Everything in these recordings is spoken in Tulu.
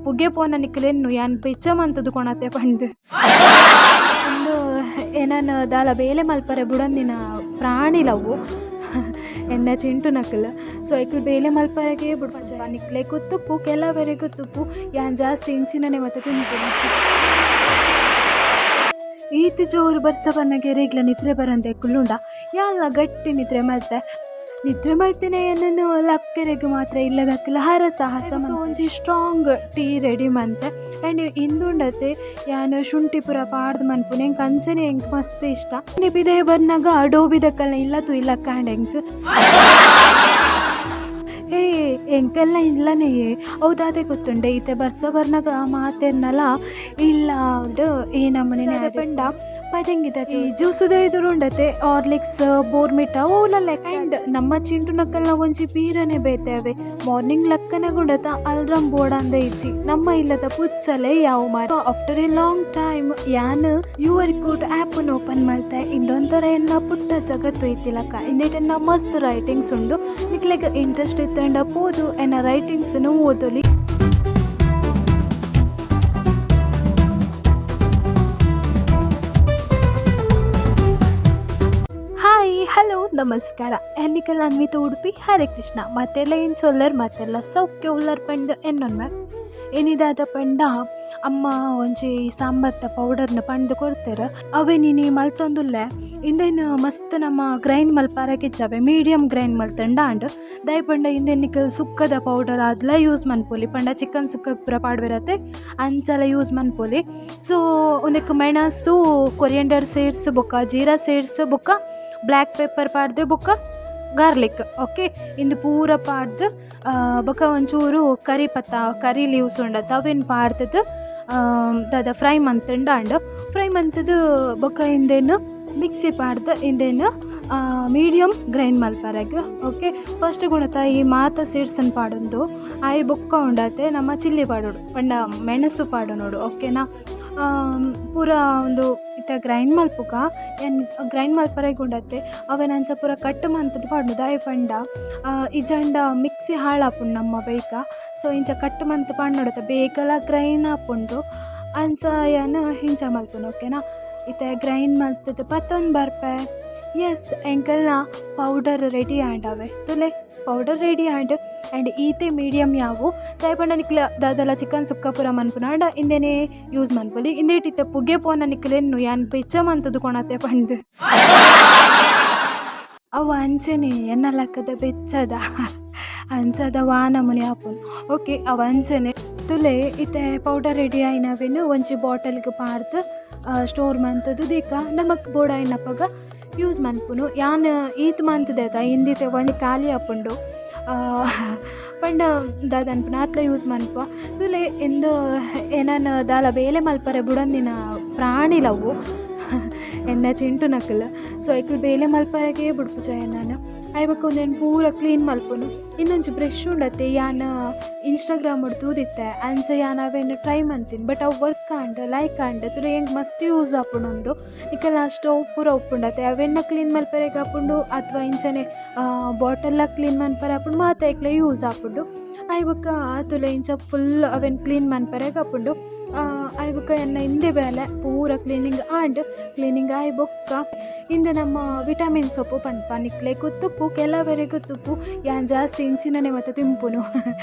ಪುಗೆ ಪೋನ ನಿಕ್ಲೆನ್ನು ಯಾನ್ ಬೆಚ್ಚ ಮಂತುದು ಕೊಣತೆ ಪಂದ್. ಉಂದು ಎನನ್ ದಾಲ ಬೇಲೆ ಮಲ್ಪರೆ ಬುಡಂದಿನ ಪ್ರಾಣಿಲವು ಎನ್ನ ಚಿಂಟುನಕುಲು. ಸೊ ಐಕುಲು ಬೇಲೆ ಮಲ್ಪರೆಗೆ ಬುಡ್ಪುಜ. ನಿಕ್ಲೆ ಗೊತ್ತುಪ್ಪು, ಕೆಲವೆರೆಗ್ ಗೊತ್ತುಪ್ಪು, ಯಾನ್ ಜಾಸ್ತಿ ಇಂಚಿನನೆ ಮಾತ ತಿನ್ಪುನಿ. ಈತ್ ಜೋರು ಬರ್ಸ ಬನ್ನಗ ಎರೆಗ್ಲ ನಿದ್ರೆ ಬರಂದೆ ಕುಲ್ಲುಂಡ ಯಾನ್ಲ ಗಟ್ಟಿ ನಿದ್ರೆ ಮಲ್ತೆ. ನಿದ್ರೆ ಮಲ್ತಿನ ಎನ್ನನ್ ಲಕ್ಕೆರೆಗ್ ಮಾತ್ರ ಇಲ್ಲದಕ್ಲ ಹರಸಾಹಸ ಒಂಜಿ ಸ್ಟ್ರಾಂಗ್ ಟೀ ರೆಡಿ ಮಂತೆ. ಆ್ಯಂಡ್ ಇಂದುಂಡತೆ ಯಾನ್ ಶುಂಠಿ ಪೂರ ಪಾಡ್ದ್ ಮನ್ಪುನೆ, ಎಂಕ್ ಅಂಚನೆ ಎಂಕ್ ಮಸ್ತ್ ಇಷ್ಟ. ಪಿದಯಿ ಬನ್ನಗ ಡೋಬಿದಕಲ್ನ ಇಲ್ಲ ತೂಯಿಲಕ್ಕಾಂಡ್ ಎಂಕ್. ಹೇ ಎಂಕೆಲ್ಲ ಇಲ್ಲನೆಯೇ ಅವು ದಾದೆ ಗೊತ್ತುಂಡೆ, ಇತ್ತೆ ಬರ್ಸ ಬರ್ನಗ ಮಾತೆರ್ನಲ ಇಲ್ಲ ಈ ನಮೂನೆ ಪಂಡ ಪದೆಂಗಿದ ಈ ಜ್ಯೂಸುದ ಎದುರುಂಡತೆ ಹಾರ್ಲಿಕ್ಸ್ ಬೋರ್ಮಿಟಾ ಓಲ ಲೆಕ್ಕ. ಆ್ಯಂಡ್ ನಮ್ಮ ಚಿಂಟುನಕಲ್ನ ಒಂಜಿ ಬೀರನೆ ಬೇತೇವೆ ಮಾರ್ನಿಂಗ್ ಲಕ್ಕನಗುಂಡತ ಅಲ್ರಮ್ ಬೋಡಂದ ಇಜ್ಜಿ, ನಮ್ಮ ಇಲ್ಲದ ಪುಚ್ಚಲೆ ಯಾವು ಮಾರ. ಆಫ್ಟರ್ ಎ ಲಾಂಗ್ ಟೈಮ್ ಯಾನ್ your coat app open ಮಲ್ತೆ. ಇಂದೊಂಥರ ಎನ್ನ ಪುಟ್ಟ ಜಗತ್ತು ಇತ್ತಿಲಕ್ಕ. ಇಂದೆಟ್ ಮಸ್ತ್ ರೈಟಿಂಗ್ಸ್ ಉಂಡು. ನಿಕ್ಲೆಗ್ ಇಂಟ್ರೆಸ್ಟ್ ಇತ್ತಂಡ ಪೋದು ಎನ್ನ ರೈಟಿಂಗ್ಸ್ ಓದೊಲಿ. ಹಾಯ್, ಹಲೋ, ನಮಸ್ಕಾರ. ಎನ್ನಿಕಲ್ ಅನ್ವಿತ ಉಡುಪಿ. ಹರೇ ಕೃಷ್ಣ. ಮತ್ತೆಲ್ಲ ಎಂಚೊಲ್ಲರ್? ಮತ್ತೆಲ್ಲ ಸೌಖ್ಯ ಉಲ್ಲರ್ ಪಂಡ್ ಎನ್ನೊನ್ಮೆ. ಇನಿದಾದ ಪಂಡ ಅಮ್ಮ ಒಂಜಿ ಸಾಂಬಾರ್ದ ಪೌಡರ್ನ ಪಂದ್ ಕೊರ್ತೆರ್, ಅವೆ ಇನಿ ಮಲ್ತೊಂದುಲ್ಲೆ. ಇಂದೆನ್ ಮಸ್ತ್ ನಮ್ಮ ಗ್ರೈಂಡ್ ಮಲ್ಪರೆಗಿಜ್ಜವೆ, ಮೀಡಿಯಮ್ ಗ್ರೈಂಡ್ ಮಲ್ತಂಡ ಆಂಡ್. ದಾಯೆ ಪಂಡ ಇಂದೆನ್ ನಿಕುಲು ಸುಕ್ಕದ ಪೌಡರ್ ಆದ್ಲ ಯೂಸ್ ಮನ್ಪೊಲಿ. ಪಂಡ ಚಿಕನ್ ಸುಕ್ಕಗ್ ಪೂರ ಪಾಡ್ವೆರತೆ, ಅಂಚಲ ಯೂಸ್ ಮನ್ಪೊಲಿ. ಸೊ ಉಂದೆಕ್ ಮೆಣಸು, ಕೊರಿಯಂಡರ್ ಸೀಡ್ಸ್ ಬೊಕ್ಕ ಜೀರಾ ಸೀಡ್ಸ್ ಬೊಕ್ಕ ಬ್ಲ್ಯಾಕ್ ಪೆಪ್ಪರ್ ಪಾಡ್ದ್ ಬೊಕ್ಕ ಗಾರ್ಲಿಕ್, ಓಕೆ, ಇಂದು ಪೂರ ಪಾಡ್ದ್ ಬೊಕ್ಕ ಒಂಚೂರು ಕರಿ ಪತ್ತ, ಕರಿ ಲೀವ್ಸ್ ಉಂಡತ, ಅವೆನ್ ಪಾಡ್ದ್ ದಾದ ಫ್ರೈ ಮಂತ್ಂಡ ಆಂಡ್. ಫ್ರೈ ಮಂತ್ದ್ ಬೊಕ್ಕ ಇಂದೆನ್ ಮಿಕ್ಸಿ ಪಾಡ್ದ್ ಇಂದೆನ್ ಮೀಡಿಯಮ್ ಗ್ರೈಂಡ್ ಮಲ್ಪರೆಗ್. ಓಕೆ, ಫಸ್ಟ್ ಗುಣತ ಈ ಮಾತ ಸೀಡ್ಸನ್ ಪಾಡೊಂದು ಆಯಿ ಬೊಕ್ಕ ಉಂಡತೆ ನಮ್ಮ ಚಿಲ್ಲಿ ಪಾಡೊಡು, ಪಂಡ ಮೆಣಸು ಪಾಡೊನೊಡು, ಓಕೆನಾ? ಪೂರ ಉಂದು ಇತ್ತೆ ಗ್ರೈಂಡ್ ಮಲ್ಪುಗ. ಯಾನ್ ಗ್ರೈಂಡ್ ಮಲ್ಪರೆಗ್ ಉಂಡತೆ ಅವೆನ್ ಅಂಚ ಪೂರ ಕಟ್ ಮಂತ್ದ್ ಪಾಡುನು. ದಾಯೆ ಪಂಡ ಇಜ್ಜಾಂಡ ಮಿಕ್ಸಿ ಹಾಳಾಪುಂಡು ನಮ್ಮ ಬೇಗ. ಸೊ ಇಂಚ ಕಟ್ ಮಂತ್ ಪಾಡ್ನೊಡತೆ ಬೇಗಲ ಗ್ರೈಂಡ್ ಆಪುಂಡು. ಅಂಚ ಯಾನ್ ಇಂಚ ಮಲ್ಪುನು, ಓಕೆನಾ? ಇತ್ತೆ ಗ್ರೈಂಡ್ ಮಲ್ತ್‌ದ್ ಪತ್ತೊಂದು ಬರ್ಪೆ. ಎಸ್, ಎಂಕಲ್ನ ಪೌಡರ್ ರೆಡಿ ಆಂಡ್. ಅವೆ ತೂಲೆ, ಪೌಡರ್ ರೆಡಿ ಆಂಡ್. ಆ್ಯಂಡ್ ಈತೆ ಮೀಡಿಯಮ್ ಯಾವು. ದಾಯೆ ಪಂಡ ನಿಕ್ಲ್ ದಾದಲ ಚಿಕನ್ ಸುಕ್ಕ ಪೂರ ಮನ್ಪುನಾಂಡ ಇಂದೆನೆ ಯೂಸ್ ಮನ್ಪೊಲಿ. ಇಂದೆಟ್ ಇತ್ತೆ ಪುಗೆ ಪೋನ ನಿಕ್ಲೆನ್ನು ಯಾನ್ ಬೆಚ್ಚ ಮಂತುದು ಕೊಣತೆ ಪಂದ್. ಅವು ಅಂಚನೆ ಎನ್ನ ಲೆಕ್ಕದ ಬೆಚ್ಚದ ಅಂಚದ ವಾ ನಮೂನೆ ಆಪುಂಡು. ಓಕೆ, ಅವು ಅಂಚನೆ. ತೂಲೆ, ಇತ್ತೆ ಪೌಡರ್ ರೆಡಿ ಆಯಿನವೆನ್ ಒಂಜಿ ಬಾಟಲ್ಗ್ ಪಾಡ್ದ್ ಸ್ಟೋರ್ ಮಂತುದು ದೀಕ. ನಮಕ್ ಬೋಡಾಯಿನಪಗ ಯೂಸ್ ಮನ್ಪುನು. ಯಾನ್ ಈತ್ ಮಂತುದೆ ಅತ, ಇಂದಿತ್ತೆ ಒಂಜಿ ಖಾಲಿ ಆಪುಂಡು. ಪಂಡ ದಾದ ಅನ್ಪುನ ಆತ್ಲ ಯೂಸ್ ಮನ್ಪುವ. ತೂಲೆ, ಇಂದು ಎನನ್ ದಾಲ ಬೇಲೆ ಮಲ್ಪರೆ ಬುಡಂದಿನ ಪ್ರಾಣಿಲವು ಎನ್ನ ಚಿಂಟುನಕುಲು. ಸೊ ಐಕುಲು ಬೇಲೆ ಮಲ್ಪರೆಗೆ ಬುಡ್ಪುಜ ಎನನ್. ಆಯ್ ಬೊಕ್ಕ ಉಂದೆನ್ ಪೂರ ಕ್ಲೀನ್ ಮಲ್ಪುನು. ಇಂದೊಂಜಿ ಬ್ರಷ್ ಉಂಡತೆ, ಯಾನ್ ಇನ್ಸ್ಟಾಗ್ರಾಮ್ ತೂದಿತ್ತೆ. ಅಂಚ ಯಾನ್ ಅವೆನ್ ಟ್ರೈ ಮಂತಿನಿ, ಬಟ್ ಅವು ವರ್ಕ್ ಆಂಡ್, ಲೈಕ್ ಆಂಡ್. ತೂಲೆ, ಎಂಕ್ ಮಸ್ತ್ ಯೂಸ್ ಆಪುಂಡು ಉಂದು. ನಿಕಲ್ನ ಸ್ಟೋವ್ ಪೂರ ಉಪ್ಪುಂಡತೆ, ಅವೆನ್ನ ಕ್ಲೀನ್ ಮಲ್ಪರೆಗ್ ಆಪುಂಡು ಅಥ್ವಾ ಇಂಚನೆ ಬಾಟಲ್ ಕ್ಲೀನ್ ಮನ್ಪರೆ ಆಪುಂಡು, ಮಾತ ಐಕ್ಲ ಯೂಸ್ ಆಪುಂಡು. ಆಯ್ ಬೊಕ್ಕ ತೂಲೆ, ಇಂಚ ಫುಲ್ ಅವೆನ್ ಕ್ಲೀನ್ ಮನ್ಪರೆಗ್ ಆಪುಂಡು. ಆಯ್ ಬೊಕ್ಕ ಎನ್ನ ಇಂದೆ ಬೇಲೆ ಪೂರ ಕ್ಲೀನಿಂಗ್ ಆಂಡ್. ಕ್ಲೀನಿಂಗ್ ಆಯ್ ಬೊಕ್ಕ ಇಂದೆ ನಮ್ಮ ವಿಟಮಿನ್ ಸೊಪ್ಪು ಪನ್ಪ. ನಿಕ್ಲೆ ಗೊತ್ತುಪ್ಪು, ಕೆಲವೆರೆಗ್ ಗೊತ್ತುಪ್ಪು, ಯಾನ್ ಜಾಸ್ತಿ ಇಂಚಿನನೆ ಮಾತ ತಿನ್ಪುನು.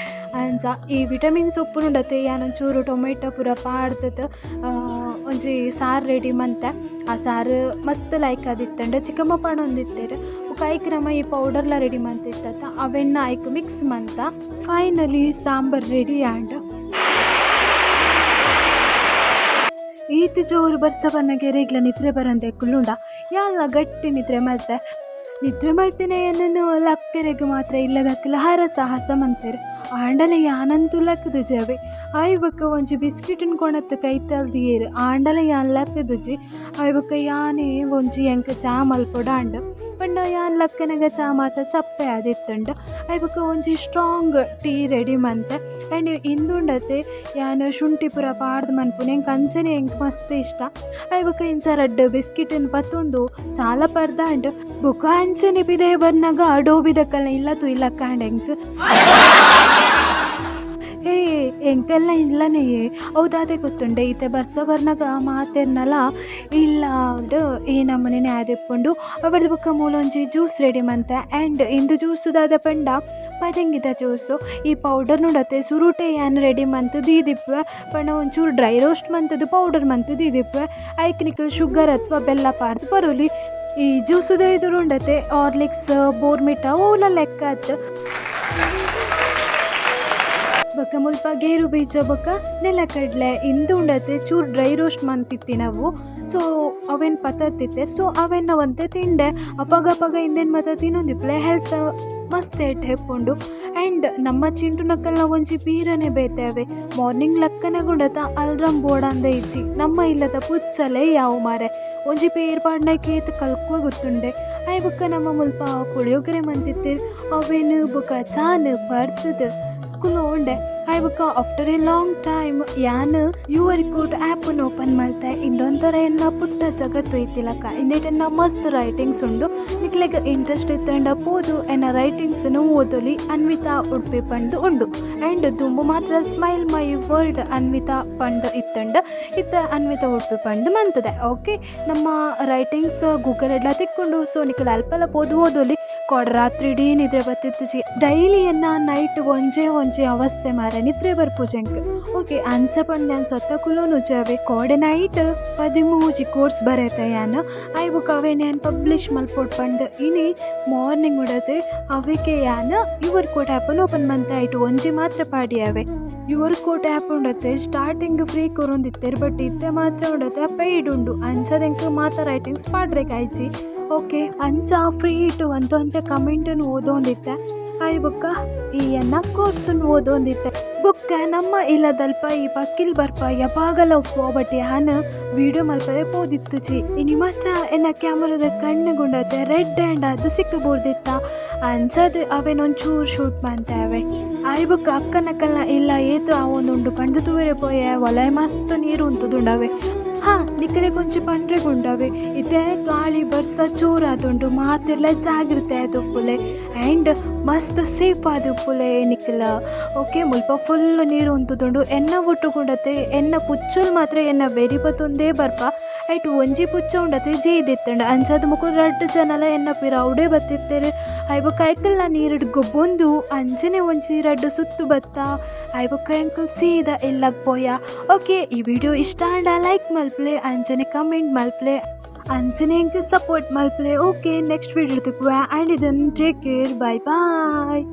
ಅಂಚ ಈ ವಿಟಮಿನ್ ಸೊಪ್ಪು ಉಂಡತೆ, ಯಾನ್ ಒಂಚೂರು ಟೊಮೆಟೊ ಪೂರ ಪಾಡ್ದ್ ಒಂಜಿ ಸಾರು ರೆಡಿ ಮಂತೆ. ಆ ಸಾರು ಮಸ್ತ್ ಲೈಕ್ ಆದಿತ್ತುಂಡು. ಚಿಕ್ಕಮ್ಮ ಪಣೊಂದಿತ್ತೆರ್. ಬೊಕ್ಕ ಐಕ್ ನಮ ಈ ಪೌಡರ್ಲ ರೆಡಿ ಮಂತಿತ್ತತ, ಅವೆನ್ನ ಐಕ್ ಮಿಕ್ಸ್ ಮಂತ. ಫೈನಲಿ ಸಾಂಬಾರ್ ರೆಡಿ ಆಂಡ್. ಈತ್ ಜೋರು ಬರ್ಸ ಬನ್ನಗ ಎರೆಗ್ಲ ನಿದ್ರೆ ಬರಂದೆ ಕುಲ್ಲುಂಡ ಯಾನ್ಲ ಗಟ್ಟಿ ನಿದ್ರೆ ಮಲ್ತೆ. ನಿದ್ರೆ ಮಲ್ತಿನ ಎನ್ನನ್ ಲಕ್ಕೆರೆಗ್ ಮಾತ್ರ ಇಲ್ಲದಕ್ಲ ಹರಸಾಹಸ ಮಂತೆರ್. ಆಂಡಲ ಯಾನಂತೂ ಲಕ್ಕ್‌ದುಜಿ ಅವೆ. ಆಯ್ ಬೊಕ್ಕ ಒಂಜಿ ಬಿಸ್ಕಿಟ್‌ನ್ ಕೊನತ್ ಕೈತಲ್ ದೀಯೆರ್, ಆಂಡಲ ಯಾನ್ ಲಕ್ಕ್‌ದುಜಿ. ಆಯ್ ಬೊಕ್ಕ ಯಾನೇ ಒಂಜಿ ಎಂಕ್ ಚಾ ಮಲ್ಪೊಡಾಂಡ್. ಪಂಡ ಯಾನ್ ಲಕ್ಕನಗ ಚಾ ಮಾತ ಚಪ್ಪೆ ಆದಿತ್ತುಂಡು. ಆಯ್ ಬೊಕ್ಕ ಒಂಜಿ ಸ್ಟ್ರಾಂಗ್ ಟೀ ರೆಡಿ ಮಂತೆ. ಆ್ಯಂಡ್ ಇಂದುಂಡತೆ ಯಾನ್ ಶುಂಠಿ ಪೂರ ಪಾಡ್ದ್ ಮನ್ಪುನೆ, ಎಂಕ್ ಅಂಚನೆ ಎಂಕ್ ಮಸ್ತ್ ಇಷ್ಟ. ಆಯ್ ಬೊಕ್ಕ ಇಂಚ ರಡ್ಡ್ ಬಿಸ್ಕಿಟ್‌ನ್ ಪತ್ತೊಂದು ಚಾಲ ಪರ್ದಾಂಡ್. ಬೊಕ್ಕ ಅಂಚನೆ ಪಿದಯಿ ಬನ್ನಗ ಡೋಬಿದಕಲ್ನ ಇಲ್ಲ ತೂಯಿಲಕ್ಕಾಂಡ್ ಎಂಕ್. ಹೇ. ಹೇ ಎಂಕಲ್ನ ಇಲ್ಲನೆಯೇ ಅವು ದಾದೆ ಗೊತ್ತುಂಡೆ ಇತ್ತೆ ಬರ್ಸ ಬರ್ನಗ ಮಾತೆರ್ನಲ ಇಲ್ಲಾಡ್ ಈ ನಮೂನೆ ಆದಿಪ್ಪುಂಡು. ಅವೆಡ್ದ್ ಬೊಕ್ಕ ಮೂಲೊಂಜಿ ಜ್ಯೂಸ್ ರೆಡಿ ಮಂತೆ. ಆ್ಯಂಡ್ ಇಂದು ಜ್ಯೂಸ್ ದಾದ ಪಂಡ ಪದೆಂಗಿದ ಜ್ಯೂಸು. ಈ ಪೌಡರ್ ಉಂಡತೆ ಸುರುಟೆ ಯಾನ್ ರೆಡಿ ಮಂತ್ ದೀದಿಪ್ಪುವೆ. ಪಂಡ ಒಂಚೂರು ಡ್ರೈ ರೋಸ್ಟ್ ಮಂತುದು ಪೌಡರ್ ಮಂತ್ ದೀದಿಪ್ಪುವೆ. ಐಕ್ ನಿಕುಲು ಶುಗರ್ ಅಥವಾ ಬೆಲ್ಲ ಪಾಡ್ದ್ ಪರೊಲಿ. ಈ ಜ್ಯೂಸುದ ಎದುರು ಉಂಡತೆ ಹಾರ್ಲಿಕ್ಸ್ ಬೋರ್ಮಿಟಾ ಓಲ ಲೆಕ್ಕ ಅತ್ತ್. ಬೊಕ್ಕ ಮುಲ್ಪ ಗೇರು ಬೀಜ ಬೊಕ್ಕ ನೆಲಕಡಲೆ ಇಂದು ಉಂಡತೆ ಚೂರು ಡ್ರೈ ರೋಸ್ಟ್ ಮಂತಿತ್ತಿನವು. ಸೊ ಅವೆನ್ ಪತತ್ತಿತ್ತೆ. ಸೊ ಅವೆನ್ನ ಒಂತೆ ತಿಂಡೆ. ಅಪಗ ಅಪಗ ಇಂದೆನ್ ಮಾತ ತಿನ್ನೊಂದಿಪ್ಪುಲೆ, ಹೆಲ್ತ್ ಮಸ್ತ್ ಎಡ್ಡೆ ಇಪ್ಪುಂಡು. ಆ್ಯಂಡ್ ನಮ್ಮ ಚಿಂಟುನಕಲ್ನ ಒಂಜಿ ಬೀರನೆ ಬೇತೆ ಅವೆ. ಮಾರ್ನಿಂಗ್ ಲಕ್ಕನಗ ಉಂಡತ ಅಲ್ರಮ್ ಬೋಡಾಂದೆ ಇಜ್ಜಿ, ನಮ್ಮ ಇಲ್ಲದ ಪುಚ್ಚಲೆ ಯಾವು ಮಾರೆ. ಒಂಜಿ ಪೇರ್ ಪಾಡ್ನಕ್ಕೆ ಏತ್ ಕಲ್ಕುವ ಗೊತ್ತುಂಡೆ. ಆಯ್ ಬೊಕ್ಕ ನಮ್ಮ ಮುಲ್ಪ ಪುಳಿಯೋಗರೆ ಮಂತಿತ್ತೆರ್, ಅವೆನ್ ಬೊಕ್ಕ ಚಾನ್ ಪರ್ತುದು ಕುಲೋಂಡೆ. ಆಯ್ ಬೊಕ್ಕ ಆಫ್ಟರ್ ಎ ಲಾಂಗ್ ಟೈಮ್ ಯಾನ್ your coat ಆ್ಯಪ್ ಓಪನ್ ಮಲ್ತೆ. ಇಂದೊಂಥರ ಎನ್ನ ಪುಟ್ಟ ಜಗತ್ತು ಇತ್ತಿಲಕ. ಇಂದೆಟ್ ಎನ್ನ ಮಸ್ತ್ ರೈಟಿಂಗ್ಸ್ ಉಂಡು. ನಿಕ್ಲೆಗ್ ಇಂಟ್ರೆಸ್ಟ್ ಇತ್ತಂಡ ಪೋದು ಎನ್ನ ರೈಟಿಂಗ್ಸ್ ನು ಓದೊಲಿ. ಅನ್ವಿತಾ ಉಡುಪಿ ಪಂದ್ ಉಂಡು. ಆ್ಯಂಡ್ ದುಂಬು ಮಾತ್ರ ಸ್ಮೈಲ್ ಮೈ ವರ್ಲ್ಡ್ ಅನ್ವಿತಾ ಪಂದ್ ಇತ್ತಂಡ, ಇತ್ತೆ ಅನ್ವಿತಾ ಉಡುಪಿ ಪಂದ್ ಮಂತುದೆ. ಓಕೆ, ನಮ್ಮ ರೈಟಿಂಗ್ಸ್ ಗೂಗಲ್ ಡ್ಲಾ ತಿಕ್ಕುಂಡು. ಸೊ ನಿಕುಲು ಅಲ್ಪಲ ಪೋದು ಓದೊಲಿ. ಕೋಡೆ ರಾತ್ರಿ ಇಡೀ ನಿದ್ರೆ ಬತ್ತಿತ್ತಿಜಿ. ಡೈಲಿ ಎನ್ನ ನೈಟ್ ಒಂಜೆ ಒಂಜಿ ಅವಸ್ಥೆ ಮಾರೆ, ನಿದ್ರೆ ಬರ್ಪುಜಿ ಎಂಕ್. ಓಕೆ, ಅಂಚ ಪಂದ್ ಯಾನ್ ಸ್ವತ ಕುಲೋನುಜಿ. ಕೋಡೆ ನೈಟ್ 13 ಕೋರ್ಸ್ ಬರೆತೆ ಯಾನ್. ಆಯ್ ಬೊಕ ಅವೆನ್ ಯಾನ್ ಪಬ್ಲಿಷ್ ಮಲ್ಪೊಡು ಪಂದ್ ಇನಿ ಮಾರ್ನಿಂಗ್ ಉಡತೆ ಅವೆಕೆ ಯಾನ್ your coat ಆ್ಯಪ್ ಓಪನ್ ಮಂತೆ. ಐಟ್ ಒಂಜಿ ಮಾತ್ರ ಪಾಡಿಯವೆ. Your coat ಆ್ಯಪ್ ಉಂಡತೆ ಸ್ಟಾರ್ಟಿಂಗ್ ಫ್ರೀ ಕೊರೊಂದಿತ್ತೆರ್, ಬಟ್ ಇತ್ತೆ ಮಾತ್ರ ಉಂಡತೆ ಪೇಯ್ಡ್ ಉಂಡು. ಅಂಚಾದ್ ಎಂಕ್ ಮಾತ ರೈಟಿಂಗ್ಸ್ ಪಾಡ್ರೆಗ್ ಆಯ್ಜಿ. ಓಕೆ, ಅಂಚ ಫ್ರೀ ಇಟ್ಟು ಒಂತೆ ಒಂತೆ ಕಮೆಂಟ್ ನ್ ಓದೊಂದಿತ್ತೆ. ಆಯ್ ಬೊಕ್ಕ ಈ ಎನ್ನ ಕೋರ್ಸ್ ನ್ ಓದೊಂದಿತ್ತೆ. ಬೊಕ್ಕ ನಮ್ಮ ಇಲ್ಲದಲ್ಪ ಈ ಪಕ್ಕಿಲ್ ಬರ್ಪ ಯಾಪಾಗಲ ಉಪ್ಪುವ, ಬಟ್ ಯಾನ್ ವೀಡಿಯೋ ಮಲ್ಪರೆ ಪೋದಿತ್ತುಜಿ. ಇನಿ ಮಾತ್ರ ಎನ್ನ ಕ್ಯಾಮರಾದ ಕಣ್ಣುಗುಂಡತೆ ರೆಡ್ ಹ್ಯಾಂಡ್ ಆದ್ ಸಿಕ್ಕ ಬೂರ್ದಿತ್ತ. ಅಂಚಾದ್ ಅವೆನ್ ಒಂಚೂರು ಶೂಟ್ ಮಂತೆ ಅವೆ. ಆಯ್ ಬೊಕ್ಕ ಅಕ್ಕನಕಲ್ನ ಇಲ್ಲ ಏತ್ ಆವೊಂದುಂಡು ಪಂದ್ ತೂವೆರೆ ಪೋಯೆ. ಒಲಾಯಿ ಮಸ್ತ್ ನೀರು ಉಂತುದುಂಡು ಅವೆ. ಹಾ, ನಿಕಲೆಗ್ ಒಂಜಿ ಪಂಡ್ರೆಗ್ ಉಂಡವೆ, ಇತ್ತೆ ಗಾಳಿ ಬರ್ಸ ಜೋರಾದುಂಡು. ಮಾತೆರ್ಲ ಜಾಗ್ರತೆ ಆದುಪ್ಪುಲೆ ಆ್ಯಂಡ್ ಮಸ್ತ್ ಸೇಫ್ ಆದುಪ್ಪುಲೆ ನಿಕುಲ. ಓಕೆ, ಮುಲ್ಪ ಫುಲ್ ನೀರು ಉಂತುದುಂಡು. ಎನ್ನ ಒಟ್ಟುಗುಂಡತೆ ಎನ್ನ ಪುಚ್ಚಲ್ ಮಾತ್ರ ಎನ್ನ ಬೆರಿ ಪತೊಂದೇ ಬರ್ಪ. ಐಟ್ ಒಂಜಿ ಪುಚ್ಚ ಉಂಡತೆ ಜೇದಿತ್ತುಂಡು. ಅಂಚಾದ್ ಮೊಕುಲು ರಡ್ಡ್ ಜನಲ ಎನ್ನ ಪಿರವುಡೆ ಬತ್ತಿತ್ತೆರ್. ಆಯ್ ಬೊಕ್ಕ ಐಕಲ್ನ ನೀರುಡ್ ಗೊಬ್ಬೊಂದು ಅಂಚನೆ ಒಂಜಿ ರಡ್ಡ್ ಸುತ್ತು ಬತ್ತ. ಆಯ್ ಬೊಕ್ಕ ಎಂಕುಲು ಸೀದಾ ಇಲ್ಲಗ್ ಪೋಯ. ಓಕೆ, ಈ ವಿಡಿಯೋ ಇಷ್ಟ ಆಂಡ ಲೈಕ್ ಮಲ್ಪುಲೆ, ಅಂಚನೆ ಕಮೆಂಟ್ ಮಲ್ಪುಲೆ, ಅಂಚನೆ ಎಂಕ್ ಸಪೋರ್ಟ್ ಮಲ್ಪುಲೆ. ಓಕೆ, ನೆಕ್ಸ್ಟ್ ವಿಡಿಯೋ ತಿಕ್ಕುವ. ಆ್ಯಂಡ್ ಇದನ್ ಟೇಕ್ ಕೇರ್, ಬಾಯ್ ಬಾಯ್.